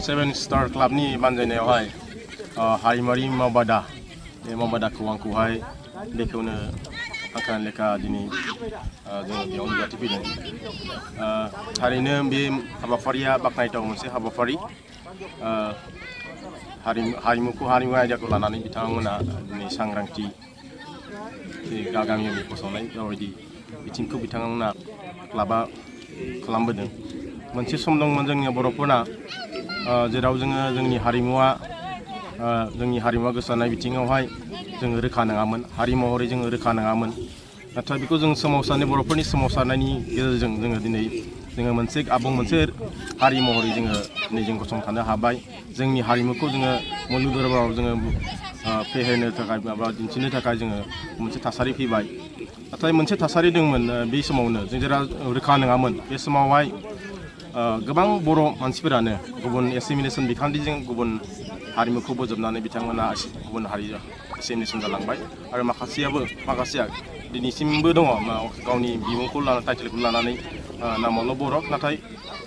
7 Star Clubनि बानजायनायावहाय हारिमुआरि मावबादा बे मावबादाखौ आंखौहाय बेखौनो आंखाल लेखा दिनै जोङो बेयाव नुजाथिफैदों। थारैनो बे हाबाफारिया बाख्नायथाव मोनसे हाबाफारि। हारिमु आयदाखौ लानानै बिथांमोना दिनै सांग्रांथि गामियारि फोसावनाय बेबायदि बिथिंखौ बिथांमोना क्लाबा खालामबोदों। मोनसे सम दंमोन जोंनि बर'फोरना जेराव जोंनि हारिमुआ गोसारनाय बिथिङावहाय जोङो रोखा नङामोन, हारि महरै जोङो रोखा नङामोन। नाथाय बेखौ जों बर'फोरनि सोमावसारनायनि गेजेरजों जोङो मोनसे हारि महरै जों गसंथानो हाबाय। जोंनि हारिमुखौ जोङो मुलुग दरबाराव जोङो फेहेरनो थाखाय दिन्थिनो थाखाय जोङो मोनसे थासारि फैबाय। नाथाय मोनसे थासारि दंमोन बे समावनो जों जेराव रोखा नङामोन। बे समावहाय गोबां बर' मानसिफोरानो गुबुन एसिमिलेसन बिखान्थिजों गुबुन हारिमुखौ बोजबनानै बिथांमोना गुबुन हारि एसिमिलेसन जालांबाय आरो माखासेया दिनैसिमबो दङ गावनि बिमुंखौ टाइटेलखौ लानानै नामावल' बर', नाथाय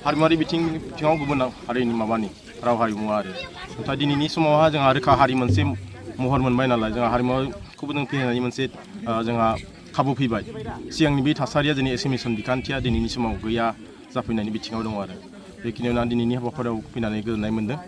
हारिमुआरि बिथिङाव गुबुन हारिनि राव हारिमुवा आरो। नाथाय दिनैनि समावहा जोंहा रोखा हारि मोनसे महर मोनबाय नालाय जोंहा हारिमुखौबो जों फेहेरनायनि मोनसे जोंहा खाबु फैबाय। सिगांनि बे थासारिया जोंनि एसिमिलेसन बिखान्थिया दिनैनि समाव गैया जाफैनायनि बिथिङाव दङ आरो। बेखिनियावनो आं दिनैनि हाबाफारियाव फैनानै गोजोननाय मोन्दों।